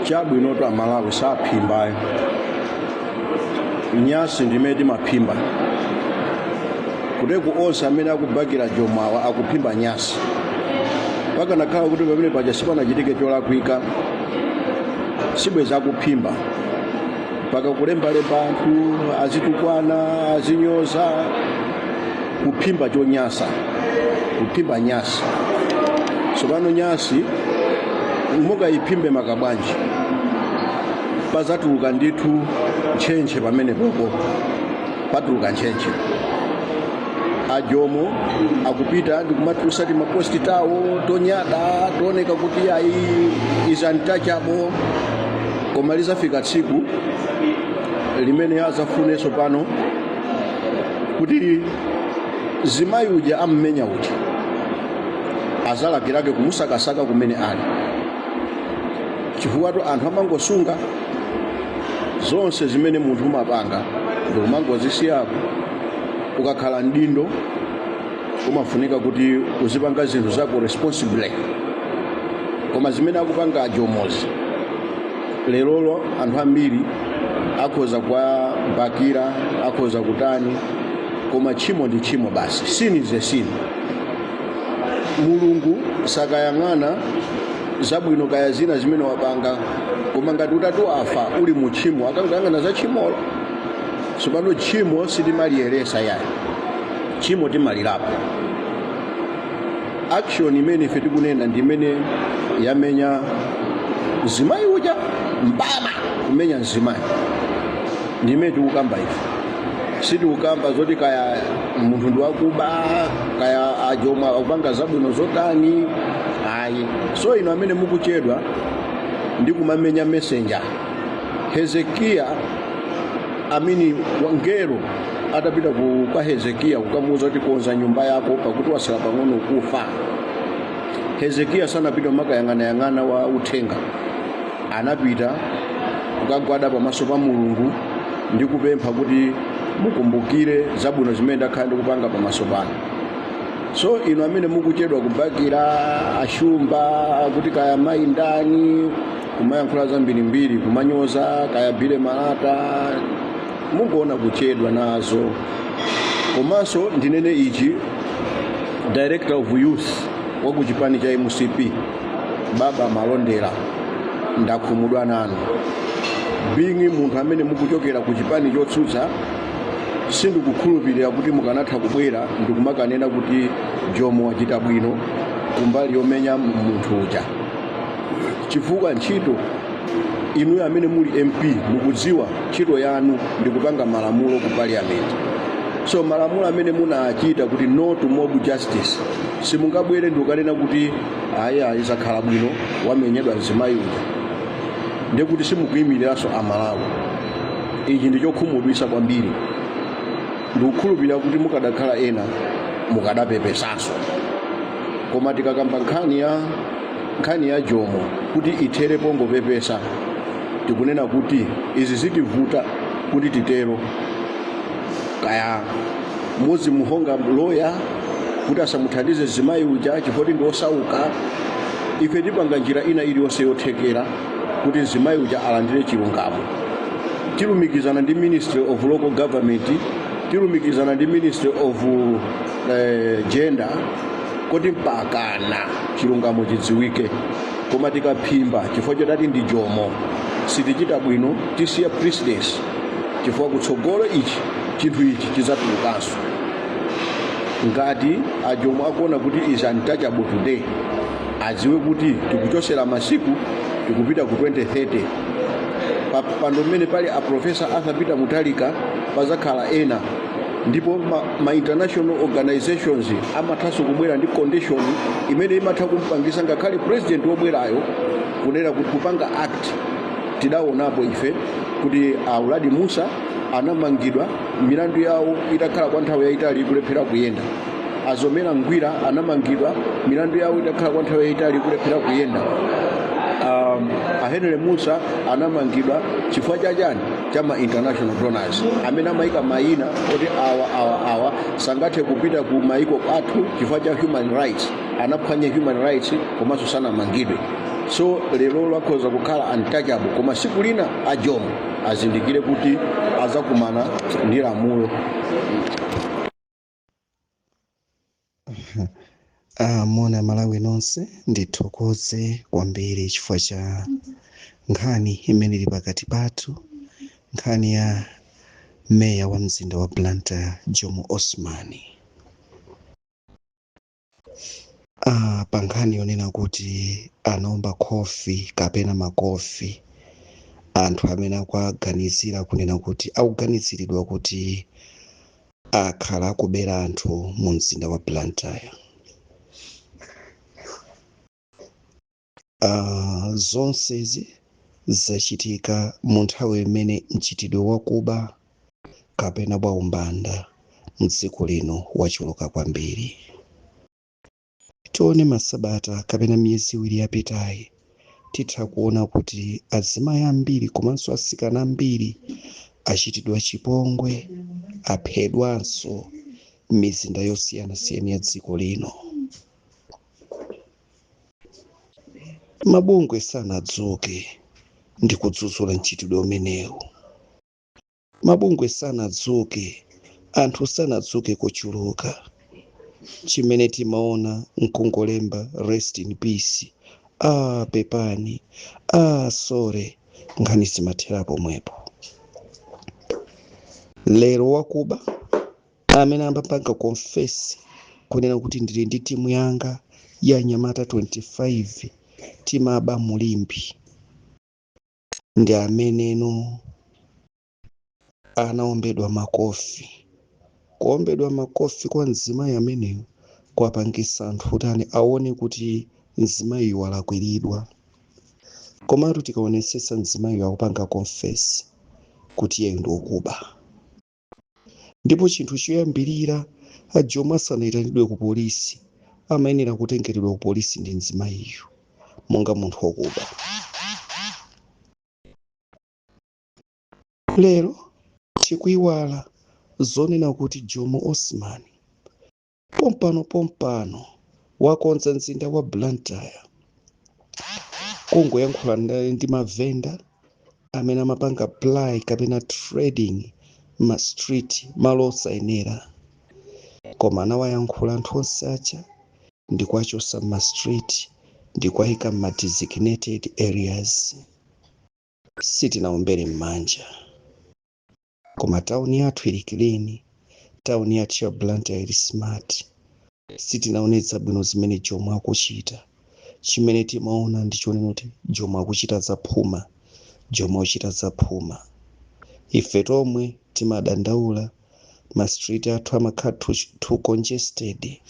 Chabwinotu, Amalawi saphimbayo, nyasi ndimene timaphimba kuteku. Onse amene akubakira Jomowa akuphimba nyasi. Pakanakhala kuti pamene paja sipanachitike cholakwika, sibweza akuphimba mpaka kulembalemba anthu azitukwana, azinyoza, kuphimba chonyasa, kuphimba nyasi. Tsopano nyasi mukayiphimbe makabwanji? Pazatuluka ndithu ntchentche pamene popo, patuluka ntchentche. Ajomo akupita ndikumatulusa ti ma post tawo tonyada, tooneka kuti ayi, is untouchable, koma lizafika tsiku limene azafunenso pano kuti zimayi uja ammenya uja azalakirake kumusakasaka kumene ali, chifukwa anthu amangosunga zonse zimene munthu umapanga ndikumangozisiyako. Ukakhala mdindo, umafunika kuti uzipanga zinthu zako responsibly, koma zimene akupanga ajomozi lerolo, anthu ambiri akhoza kuwabakira, akhoza kutani, koma tchimo ndi tchimo basi. Sin is a sin. Mulungu sakayang'ana zabwino kaya zina zimene wapanga, koma ngati utati wafa uli mu tchimo, akangoyang'ana za tchimolo. Tsopano tchimo sitimaliyeresa yayi, tchimo timalirapo. Action imene ife tikunena ndi imene yamenya mzimayi uja, mbama kumenya mzimayi, ndi imene tikukamba ife. Sitikukamba zoti kaya munthu ndi wakuba, kaya ajoma akupanga zabwino zotani, ayi. So ino amene mukuchedwa ndi kumamenya messenger, Hezekiya amini wangelo atapita kwa Hezekiya kukamuuza kuti konza nyumba yako pakuti wasala pang'ono kufa, Hezekiya sanapita kumakayang'anayang'ana wa uthenga, anapita kukagwada pamaso pa Mulungu ndi kupempha kuti mukumbukire zabwino zimene ndakhala ndikupanga pamaso pano. So inu amene mukuchedwa kubakira ashumba kuti kaya mayi ndani, kumayankhula zambirimbiri, kumanyoza kaya bile malata, mungoona kuchedwa nazo. Komanso ndinene ichi, director of youth wa ku chipani cha MCP, Baba Malondera, ndakhumudwa nanu. Being munthu amene mukuchokera ku chipani chotsutsa, sindikukhulupirira kuti mukanatha kubwera ndikumakanena kuti Jomo wachita bwino kumbali yomenya munthu uja, chifukwa ntchito inuyo amene muli MP mukudziwa ntchito yanu ndi kupanga malamulo ku parliament. So malamulo amene munachita kuti no to mob justice, simungabwere ndi kukanena kuti ayi, ayi, zakhala bwino wamenyedwa mzimayi uja, ndekuti simukuyimiriranso Amalawi. Ichi ndi chokhumudwitsa kwambiri. Ndikukhulupirira kuti mukadakhala ena mukadapepesanso, koma tikakamba nkhani ya Jomo kuti ithere pongopepesa, tikunena kuti izi zitivuta kuti titero. Kaya muzimuhonga loya kuti asamuthandize zimayi uja chifukwa ndi osauka, ife tipanga njira ina iliyonse yothekera kuti mzimayi uja alandire chilungamo. Tilumikizana ndi Ministry of Local Government, tilumikizana ndi Ministry of Gender kuti mpakana chilungamo chidziwike. Koma tikaphimba chifukwa chotati ndi Jomo, sitichita bwino, tisiya precedence, chifukwa kutsogolo ichi chinthu ichi chidzatulukanso. Ngati ajomo akuona kuti is untouchable today, adziwe kuti tikuchosera masiku, tikupita ku 2030. Pano mmene pali a Professor Arthur Peter Mutharika, pazakhala ena, ndipo ma international organizations amathanso kubwera ndi condition imene imatha kumpangisa ngakhale president wobwerayo kunena kuti kupanga act. Tidaonapo ife kuti a Uladi Musa anamangidwa, milandu yawo itakhala kwa nthawi yayitali ikulephera kuyenda. Azomera Ngwira anamangidwa, milandu yawo itakhala kwa nthawi yayitali ikulephera kuyenda. A Henry Musa anamangidwa chifukwa chachani? Cha ma international donors amene amayika mayina kuti awa, awa, awa sangathe kupita ku maiko athu chifukwa cha human rights, anaphwanya human rights, komanso sanamangidwe. So lero lakhoza kukhala untouchable, koma siku lina a Jomo azindikire kuti azakumana ndi lamulo. Moni Malawi nonse, ndithokoze kwambiri chifukwa cha nkhani imene ili pakati pathu, nkhani ya meya wa mzinda wa Blantyre Jomo Osman. Pa nkhani yonena kuti anaomba khofi kapena makofi anthu amene akuwaganizira kunena kuti akuganiziridwa kuti akhala akubera anthu mu mzinda wa Blantyre. Zonsezi zachitika mu nthawi imene mchitidwe wakuba kapena bwa umbanda mdziko lino wachuluka kwambiri. Tione masabata kapena miyezi iwiri yapitayi, titha kuona kuti azimayi ambiri komanso asikana ambiri achitidwa chipongwe, aphedwanso m'mizinda yosiyanasiyana ya dziko lino. Mabungwe sanadzuke ndi kudzudzula mchitidwe umenewu. Mabungwe sanadzuke, anthu sanadzuke kuchuluka. Chimene timaona nkungolemba rest in peace, pepani, sorry, nkhani zimathera pomwepo. Lero wakuba amene amapanga confess kunena kuti ndili ndi timu yanga ya anyamata 25 timaba mulimbi, ndi ameneno anaombedwa makofi. Kuombedwa makofi kwa mzimayi ameneyo kwapangisa anthu kuti aone kuti mzimayiyo walakwiridwa. Komatu tikaonesesa mzimayiyo akupanga confess kuti iyeyo ndi wokuba. Ndipo chinthu choyambirira, a Jomo asanayitanidwe ku polisi, amayenera kutengeredwa ku polisi ndi mzimayiyo monga munthu wokuba. Lero tikuiwala zonena kuti Jomo Osman pompano pompano wakonza mzinda wa Blantyre, kungoyankhula ndi mavenda amene amapanga ply kapena trading ma street malo osayenera, koma anawayankhula anthu onse aja ndi kuwachosa ma street ndi kuwayika ma designated areas. Sitinaombere m'manja, koma tawuni yathu ili clean, tawuni yathu ya Blantyre ili smart. Sitinaonetsa bwino zimene Jomo akuchita. Chimene timaona ndi chonena kuti Jomo akuchita zaphuma, Jomo akuchita zaphuma. Ife tomwe timadandaula ma street athu amakhala too congested,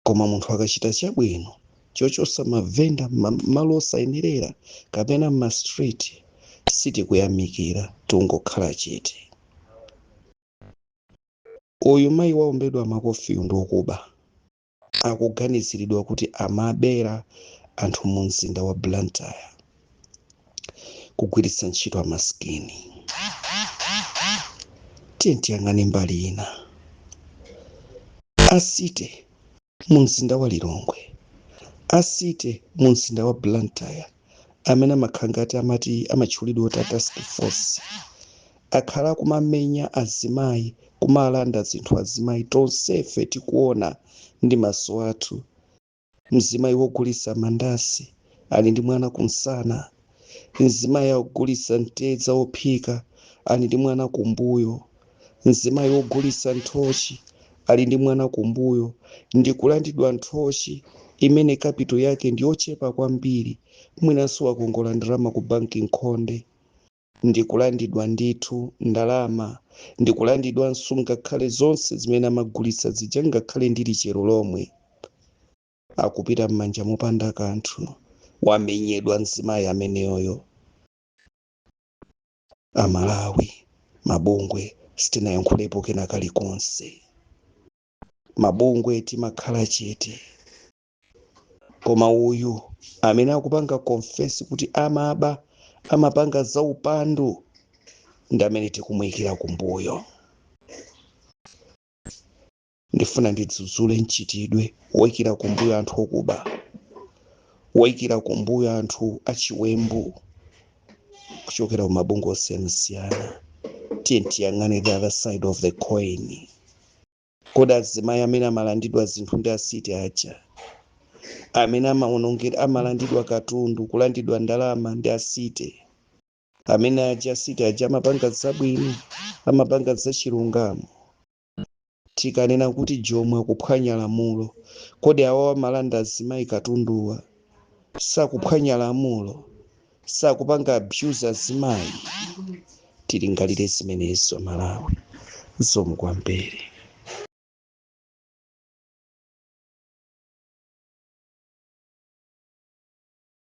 koma munthu akachita chabwino chochosa mavenda malo osayenerera kapena ma street, sitikuyamikira, tungokhala chete. Uyu mayi waombedwa makofiyu ndi wokuba, akuganiziridwa kuti amabera anthu mu mzinda wa Blantyre kugwiritsa ntchito amasikini. Tiye tiyang'ane mbali ina. Asite mu mzinda wa Lilongwe, asite mu mzinda wa Blantyre, amene amakhala ngati amati amatchulidwa kuti a task force, akhala kumamenya azimayi, kumalanda zinthu azimayi. Tonsefe tikuona ndi maso athu. Mzimayi wogulitsa mandasi ali ndi mwana kumsana, mzimayi akugulitsa mtedza wophika ali ndi mwana kumbuyo, mzimayi wogulitsa nthochi ali ndi mwana kumbuyo, ndi kulandidwa nthochi imene capital yake ndi yochepa kwambiri, mwinanso wakongola ndalama ku banki nkhonde, ndi kulandidwa ndithu ndalama, ndi kulandidwanso ngakhale zonse zimene amagulitsa zija, ngakhale ndi lichero lomwe, akupita m'manja mopanda kanthu. Wamenyedwa mzimayi ameneyoyo. Amalawi, mabungwe sitinayankhulepo kena kalikonse, mabungwe timakhala chete. Koma uyu amene akupanga confess kuti amaba, amapanga zaupandu, ndi amene tikumuyikira kumbuyo. Ndifuna ndidzudzule mchitidwe woyikira kumbuyo anthu okuba, Wayikira kumbuyo anthu achiwembu kuchokera ku mabungwe osiyanasiyana. Tiye tiyang'ane the other side of the coin. Kodi azimayi amene amalandidwa zinthu ndi a city aja, amene amaonongera, amalandidwa katundu, kulandidwa ndalama ndi a city amene aja, a city aja amapanga zabwino, amapanga zachilungamo? Tikanena kuti Jomo akuphwanya lamulo, kodi awawa amalanda azimayi katunduwa sakuphwanya lamulo, sakupanga abuse azimayi? Tilingalire zimenezo, Malawi. Zikomo kwambiri.